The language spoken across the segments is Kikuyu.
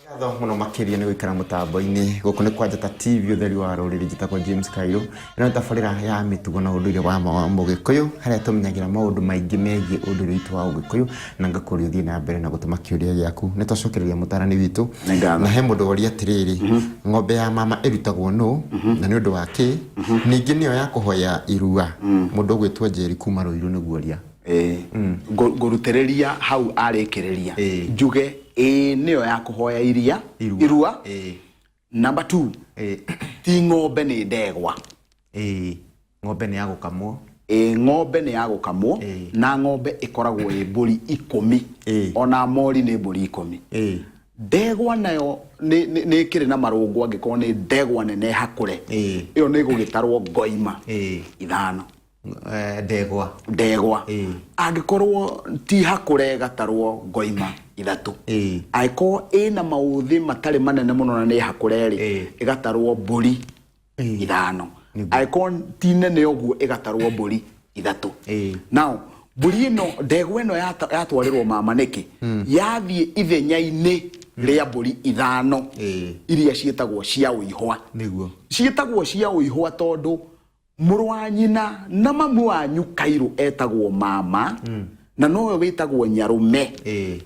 Ngatho mũno makĩria nĩ gũikara mũtambo-inĩ. Gũkũ nĩ kwa Njata TV, ũtheri wa rũrĩrĩ. Njĩtagwo James Kairũ. Ĩno nĩ tabarĩra ya mĩtugo na ũndũire wa ma wa Mũgĩkũyũ, harĩa tũmenyagĩra maũndũ maingĩ megiĩ ũndũire witũ wa Ũgĩkũyũ, na ngakũria ũthiĩ na mbere na gũtũma kĩũria gĩaku. Nĩ twacokereria mũtarani witũ. Nĩ ngatho. Na he mũndũ woria atĩrĩrĩ, ng'ombe ya mama ĩrutagwo nũ na nĩ ũndũ wa kĩ? Ningĩ nĩyo ya kũhoya irua. Mũndũ ũgwĩtwo Njeri kuma Rũirũ nĩguo oria. Ĩĩ. Ngũrutĩrĩria hau arĩkĩrĩria. Njuge ĩĩ nĩyo ya kũhoya iria. Irua. Irua. Ĩĩ. Number 2. Ĩĩ. Ti ng'ombe nĩ ndegwa. Ĩĩ. Ng'ombe nĩ ya gũkamwo. Ĩĩ ng'ombe nĩ ya gũkamwo. Ĩĩ. Na ng'ombe ĩkoragwo ĩ mbũri 10. Ĩĩ. Ona mori nĩ mbũri 10. Ĩĩ. Ndegwa nayo nĩ ĩkĩrĩ na marũngo angĩkorwo nĩ ndegwa nene hakũre. Ĩĩ. Ĩyo nĩ ĩgũgĩtarwo ngoima. Ĩĩ. 5. Ndegwa. Ndegwa. Ĩĩ. Angĩkorwo ti hakũre ĩgatarwo ngoima 3. Ĩĩ. Angĩkorwo ĩna maũthĩ matarĩ manene mũno na nĩ hakũre rĩ, Ĩĩ. ĩgatarwo mbũri Ĩĩ. 5. Nĩguo. Angĩkorwo ti nene ũguo ĩgatarwo mbũri 3. Ĩĩ. Now, mbũri ĩno, ndegwa ĩno yatwarĩrwo mama nĩkĩ? Yathiĩ ithenya-inĩ rĩa mbũri 5 Ĩĩ. iria ciĩtagwo cia ũihwa. Nĩguo. Ciĩtagwo cia ũihwa tondũ mũrũ wa nyina na mamu wanyu Kairũ etagwo mama na nowe wĩtagwo nyarũme. Ĩĩ.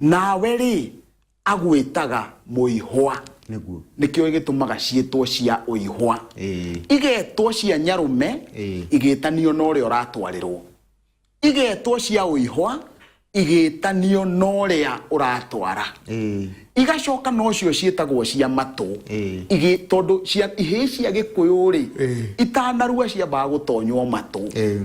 Nawe rĩ agwĩtaga mũihwa. Nĩguo. Nĩkĩo gĩtũmaga ciĩtwo cia ũihwa. Ĩĩ. Igetwo cia nyarũme Ĩĩ. igĩtanio na ũrĩa ũratwarĩrwo. Igetwo cia ũihwa igĩtanio na ũrĩa ũratwara. Ĩĩ. Igacoka nocio ciĩtagwo cia matũ. Ĩĩ. Tondũ cia ihĩĩ cia Gĩkũyũ rĩ, Ĩĩ. itanarua ciambaga gũtonywo matũ. Ĩĩ.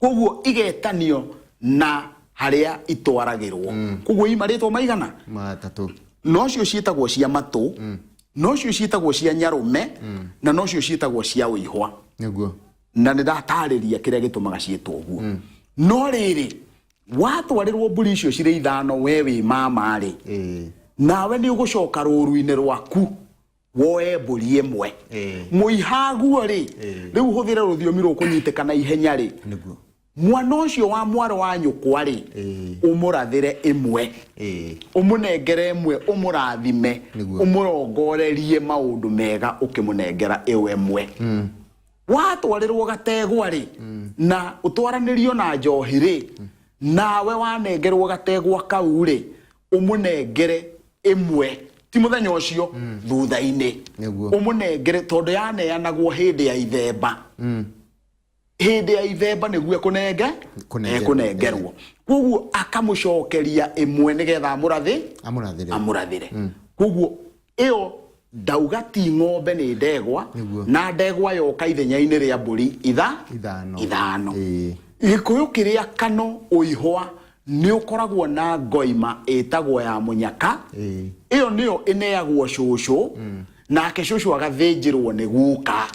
Koguo igetanio na harĩa itwaragĩrwo. Koguo i marĩtwa maigana? 3. Nocio ciĩtagwo cia matũ, nocio ciĩtagwo cia nyarũme, na nocio ciĩtagwo cia ũihwa. Nĩguo. Na nĩ ndatarĩria kĩrĩa gĩtũmaga ciĩtwo ũguo. No rĩrĩ, watwarĩrwo mbũri icio cirĩ 5 we wĩ mama rĩ, Ĩĩ. nawe nĩ ũgũcoka rũru-inĩ rwaku woe mbũri ĩmwe. Ĩĩ. Mũihaguo rĩ, Ĩĩ. rĩu hũthĩre rũthiomi rũkũnyitĩka na ihenya rĩ, Nĩguo. mwana ũcio wa mwarĩ wa nyũkwa rĩ, Ĩĩ. ũmũrathĩre ĩmwe. Ĩĩ. Ũmũnengere ĩmwe, ũmũrathime, Nĩguo. ũmũrongorerie maũndũ mega ũkĩmũnengera ĩyo ĩmwe. Watwarĩrwo gategwa rĩ, na ũtwaranĩrio na njohi rĩ, nawe wanengerwo gategwa kau rĩ, ũmũnengere ĩmwe, ti mũthenya ũcio, thutha-inĩ. Nĩguo. Ũmũnengere tondũ yaneanagwo hĩndĩ ya ithemba. Hĩndĩ ya ithemba nĩguo Kũnengerwo. ekũnengerwo. Koguo akamũcokeria ĩmwe nĩgetha amũrathĩ? Amũrathĩre. Amũrathĩre. Koguo ĩyo ndauga ti ng'ombe nĩ ndegwa. Nĩguo. Na ndegwa yoka ithenya-inĩ rĩa mbũri 5. 5. Ĩĩ. Gĩkũyũ kĩrĩa kano ũihwa nĩ ũkoragwo na ngoima ĩtagwo ya mũnyaka. Ĩĩ. Ĩyo nĩyo ĩneagwo cũcũ. Nake cũcũ agathĩnjĩrwo nĩ guka.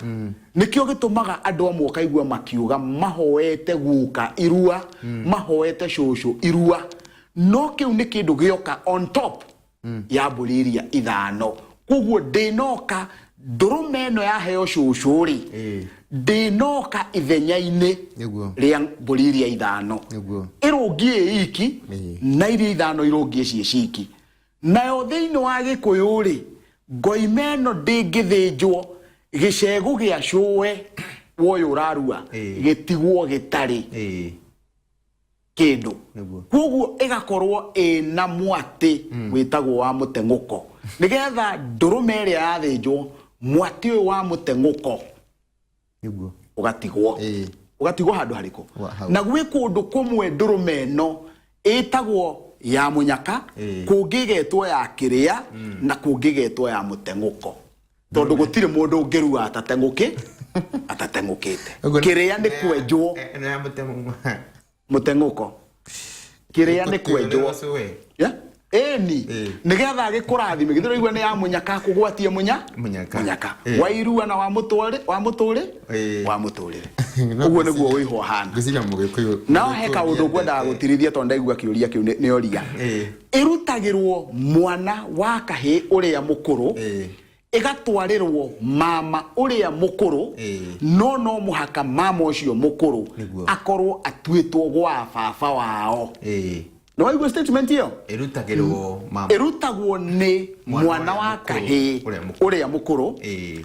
Nĩkĩo gĩtũmaga andũ amwe ũkaigua makiuga mahoete guka irua, mahoete cũcũ irua. No kĩu nĩ kĩndũ gĩoka on top ya mbũri iria 5. Koguo ndĩnoka ndũrũme ĩno yaheo cũcũ rĩ, Ĩĩ. ndĩnoka ithenya-inĩ Nĩguo. rĩa mbũri iria 5. Nĩguo. Ĩrũngiĩ ĩ iki Ĩĩ. na iria 5 irũngiĩ ciĩ ciki. Nayo thĩinĩ wa Gĩkũyũ rĩ, ngoima ĩno ndĩngĩthĩnjwo gĩcegũ gĩa cũwe woyũ ũrarua Ĩĩ. gĩtigwo gĩtarĩ Ĩĩ. kĩndũ. Nĩguo. Koguo ĩgakorwo ĩna mwatĩ wĩtagwo wa mũteng'ũko, nĩgetha ndũrũme ĩrĩa yathĩnjwo mwatĩ ũyũ wa mũteng'ũko Nĩguo. ũgatigwo. Ĩĩ. Ũgatigwo handũ harĩkũ? Wa, hau. Na gwĩ kũndũ kũmwe ndũrũme ĩno ĩtagwo ya mũnyaka, Ĩĩ. kũngĩ ĩgetwo ya kĩrĩa, na kũngĩ ĩgetwo ya mũteng'ũko. Tondũ gũtirĩ mũndũ ũngĩrua atateng'ũkĩte. Ũguo nĩ- Kĩrĩa nĩ kwenjwo. Ĩno ya mũteng'ũko. Mũteng'ũko. Kĩrĩa nĩ kwenjwo. Yeah? Ĩni. Ĩĩ. Nĩgetha agĩkũrathime. Githĩ ũraigua nĩ ya mũnyaka akũgwatie mũnya? Mũnyaka. Mũnyaka. Ĩĩ. Wairua na wamũtwarĩ, wamũtũrĩ? Ĩĩ. Wamũtũrĩre. No Ũguo nĩguo ngwĩciria- ũihwa ũhana. Ngwĩciria Mũgĩkũyũ. No he Mũgĩkũyũ kaũndũ ngwendaga nĩendete. gũtirithia tondũ ndaigua kĩũria kĩu nĩ oria. Ĩĩ. Ĩrutagĩrwo mwana wa kahĩĩ ũrĩa mũkũrũ. Ĩĩ. Ĩgatwarĩrwo mama ũrĩa mũkũrũ. Ĩĩ. No no mũhaka mama ũcio mũkũrũ Nĩguo. akorwo atuĩtwo gwa baba wao. Ĩĩ. Nĩ waigua statement ĩyo? Ĩrutagĩrwo mama. Ĩrutagwo nĩ Mwana mwana ũrĩa wa mũkũrũ, kahĩĩ ũrĩa mũkũrũ. Ũrĩa mũkũrũ,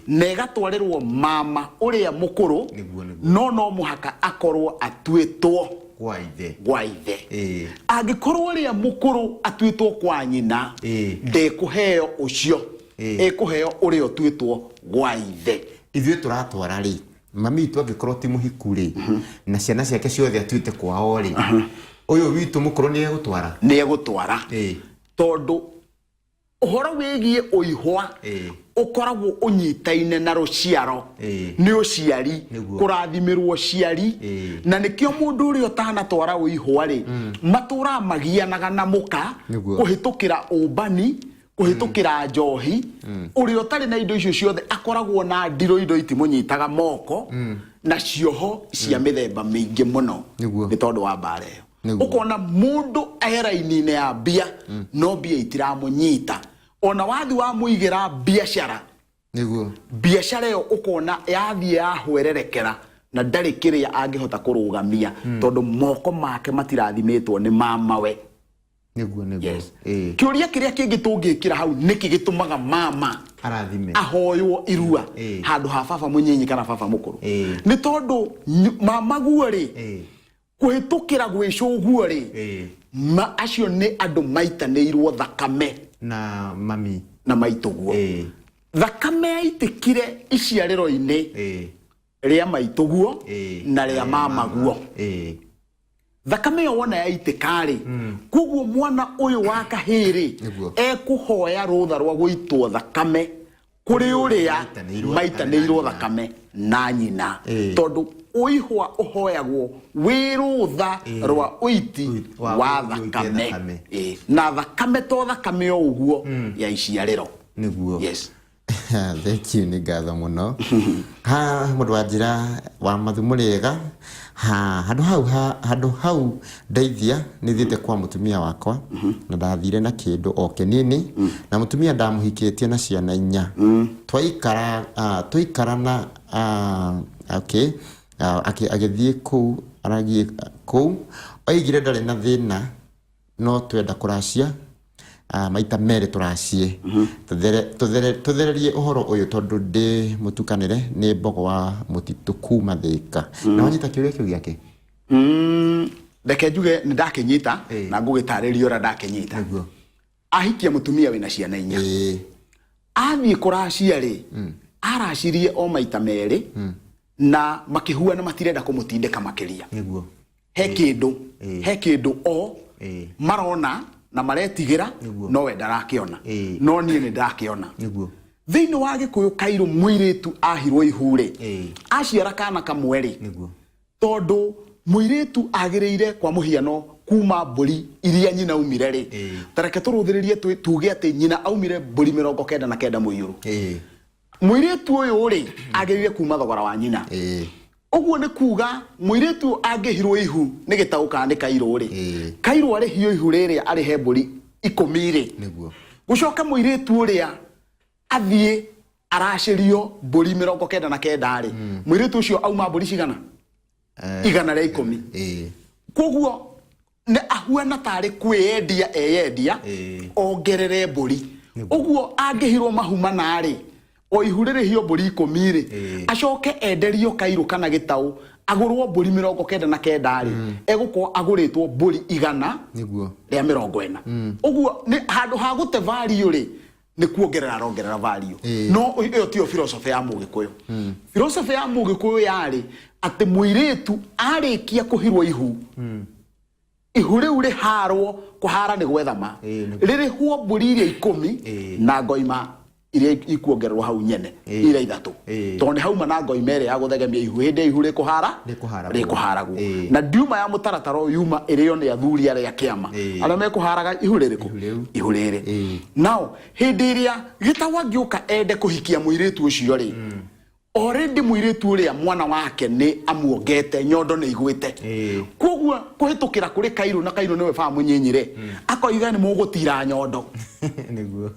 na ĩgatwarĩrwo mama ũrĩa mũkũrũ. Nĩguo, nĩguo. No mũhaka akorwo atuĩtwo kwa ithe. Gwa ithe. Angĩkorwo ũrĩa mũkũrũ atuĩtwo kwa nyina, ndekũheo ũcio. Ĩkũheo ũrĩa ũtuĩtwo gwa ithe. Ithuĩ tũratwara rĩ, mami witũ angĩkorwo ti mũhiku rĩ, na ciana ciake ciothe atuĩte kwao rĩ, ũyũ witũ mũkũrũ nĩ egũtwara? Nĩ egũtwara. Tondũ ũhoro wĩgiĩ ũihwa ũkoragwo ũnyitaine na rũciaro. Nĩ ũciari. Kũrathimĩrwo ũciari. Na nĩkĩo mũndũ ũrĩa ũtanatwara ũihwa rĩ, matũraga magianaga na mũka kũhĩtũkĩra ũmbani, kũhĩtũkĩra njohi. Ũrĩa ũtarĩ na indo icio ciothe akoragwo na ndirũ, indo itimũnyitaga moko na cioho cia mĩthemba mĩingĩ mũno. Nĩ tondũ wa mbara ĩyo. Ũkona mũndũ e raini-inĩ ya mbia, no mbia itiramũnyita. Ona wathi wamũigĩra biacara, biacara ĩyo ũkona yathiĩ yahwererekera na ndarĩ kĩrĩa angĩhota kũrũgamia, tondũ moko make matirathimĩtwo nĩ mamawe. Nĩguo nĩguo. Yes. Kĩũria kĩrĩa kĩngĩ tũngĩkĩra hau, nĩkĩ gĩtũmaga mama arathime, ahoywo irua handũ ha baba mũnyinyi kana baba mũkũrũ? Nĩ tondũ mama guo rĩ, kũhĩtũkĩra gwĩcũguo rĩ, ma acio nĩ andũ maitanĩirwo thakame na mami, na maitũguo. Thakame yaitĩkire iciarĩro-inĩ rĩa maitũguo na rĩa mamaguo. Thakame ĩyo wona yaitĩka rĩ, koguo mwana ũyũ wa kahĩĩ rĩ, ekũhoya rũtha rwa gũitwo thakame kũrĩ ũrĩa maitanĩirwo maitanĩirwo thakame na nyina, tondũ ũihwa ũhoyagwo wĩ rũtha rwa ũiti wa wa ũite thakame. Thakame. Na thakame to thakame o ũguo ya iciarĩro. Yes. Thank you, nĩ ngatho mũno. Ha mũndũ wa njĩra wa mathu mũrĩega ha handũ hau, ha handũ hau ndeithia. Nĩ thiĩte kwa mũtumia wakwa na ndathire na kĩndũ o kĩnini, na mũtumia ndamũhikĩtie na ciana 4. Twaikara, twaikara na okay, agĩthiĩ kũu, aragiĩ kũu, oigire ndarĩ na thĩna, no twenda kũracia maita merĩ, tũracie tũthererie ũhoro ũyũ, tondũ ndĩ mũtukanĩre. Nĩ mbogo wa mũtitũ kuma Thĩka. Na wanyita kĩũria kĩu gĩake? Reke njuge nĩ ndakĩnyita na ngũgĩtarĩria ũrĩa ndakĩnyita. Ahikia mũtumia wĩna ciana 4. Athiĩ kũracia rĩ, aracirie o maita merĩ na makĩhuana matirenda kũmũtindĩka makĩria. He kĩndũ, he kĩndũ o marona na maretigĩra, nowe ndarakĩona. No niĩ nĩ ndakĩona. Thĩinĩ wa Gĩkũyũ kairũ, mũirĩtu ahirwo ihu rĩ, aciara kana kamwe rĩ, tondũ mũirĩtu agĩrĩire kwa mũhiano kuma mbũri iria nyina aumire rĩ, ta reke tũrũthĩrĩrie tuge atĩ nyina aumire mbũri 99 mũiyũru. Mũirĩtu ũyũ rĩ, agĩrĩire kuma thogora wa nyina. Ũguo nĩ kuga mũirĩtu angĩhirwo ihu nĩ gĩtaũ kana nĩ kairũ rĩ, kairũ arĩhio ihu rĩrĩa arĩhe mbũri 10 rĩ, gũcoke mũirĩtu ũrĩa athiĩ aracĩrio mbũri 99 rĩ, mũirĩtu ũcio auma mbũri cigana? 110. Koguo nĩ ahuana tarĩ kwĩyendia eyendia, ongerere mbũri. Ũguo angĩhirwo mahu mana rĩ, o ihu rĩrĩhio mbũri 10 rĩ, acoke enderio kairũ kana gĩtaũ agũrwo mbũri 99 rĩ, egũkorwo agũrĩtwo mbũri igana rĩa 40. Ũguo nĩ handũ ha gũte value rĩ, nĩ kuongerera arongerera value. No ĩyo tiyo philosophy ya Mũgĩkũyũ. Philosophy ya Mũgĩkũyũ yarĩ atĩ mũirĩtu arĩkia kũhirwo ihu, ihu rĩu rĩharwo, kũhara nĩ gwethama, rĩrĩhwo mbũri iria 10 na ngoima iria ikuongererwo hau nyene, iria 3, tondũ nĩ hauma na ngoima ĩrĩa ya gũthegemia ihu hĩndĩ ĩrĩa ihu rĩkũhara. Rĩkũharagwo. Rĩkũharagwo. Na ndiuma ya mũtaratara ũyũ yuma ĩrĩo nĩ athuri arĩa kĩama arĩa mekũharaga ihu rĩrĩkũ? Ihu rĩu. Ihu rĩrĩ. Nao hĩndĩ ĩrĩa gĩtagwo angĩũka ende kũhikia mũirĩtu ũcio rĩ, already mũirĩtu ũrĩa mwana wake nĩ amuongete nyondo, nĩ igwĩte. Koguo kũhĩtũkĩra kũrĩ kairũ, na kairũ nĩwe baba mũnyinyi rĩ, akoiga nĩ mũgũtira nyondo,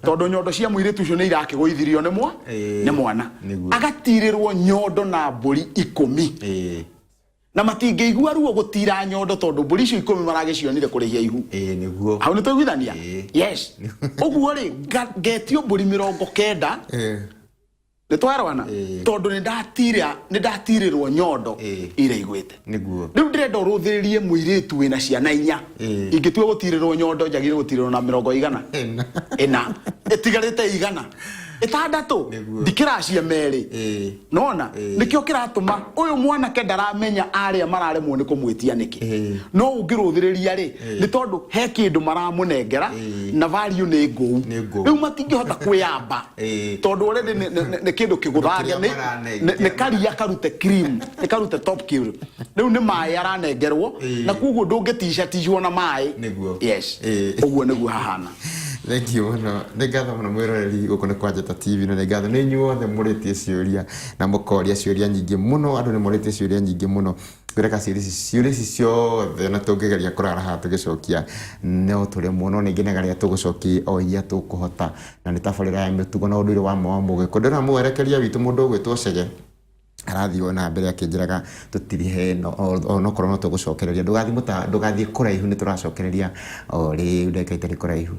tondũ nyondo cia mũirĩtu ũcio nĩ irakĩgũithirio nĩ mwa nĩ mwana. Agatirĩrwo nyondo na mbũri 10. Na matingĩigua ruo gũtira nyondo tondũ mbũri icio ikũmi maragĩcionire kũrĩhia ihu. Ĩĩ nĩguo. Hau nĩ twaiguithania? Ĩĩ. Yes. Ũguo rĩ, ngetio mbũri 90. Nĩ twarwana? Ĩĩ. Tondũ nĩ ndatira, nĩ ndatirĩrwo nyondo Ĩĩ. ira igwĩte. Nĩguo. Rĩu ndĩrenda ũrũthĩrĩrie mũirĩtu wĩna ciana inya. Ĩĩ. Ingĩtua gũtirĩrwo nyondo, njagĩrĩire gũtirĩrwo na mĩrongo igana? Ĩna. Ĩna. Ĩtigarĩte 600. Nĩguo. Ndikĩracia merĩ. Ĩĩ. Nona? Ĩĩ. Nĩkĩo kĩratũma ũyũ mwanake ndaramenya arĩa mararemwo nĩ kũmwĩtia nĩkĩ. Ĩĩ. No ũngĩrũthĩrĩria rĩ, Ĩĩ. nĩ tondũ he kĩndũ maramũnengera Ĩĩ. na value nĩ ngũu. Nĩ ngũu. Rĩu matingĩhota kwĩyamba. Ĩĩ. Tondũ already nĩ kĩndũ kĩgũthange, Kĩrĩa maranengera. nĩ karia karute cream, nĩ karute top cream. Rĩu nĩ maĩ aranengerwo Ĩĩ. na koguo ndũngĩticaticwo na maĩ. Nĩguo. Yes. Ĩĩ. Ũguo nĩguo hahana. Thank you mũno. Nĩ ngatho mũno mwĩroreri, gũkũ nĩ kwa Njata TV, na nĩ ngatho nĩ inyuothe mũrĩtie ciũria na mũkoria ciũria nyingĩ mũno. Andũ nĩ morĩtie ciũria nyingĩ mũno. Ngwĩreka ciũria ici ciothe na tũngĩgeria kũrara haha tũgĩcokia no tũremwo, no nĩ ngenaga rĩrĩa tũgũcokia o iria tũkũhota, na nĩ tabarĩra ya mĩtugo na ũndũire wa ma wa Mũgĩkũyũ. Ndĩrona mwerekeria witũ mũndũ ũgwĩtwo Chege arathiĩ o na mbere akĩnjĩraga tũtirihe no onokorwo no tũgũcokereria. Ndũgathiĩ kũraihu, nĩ tũracokereria o rĩu ndagĩka itarĩ kũraihu.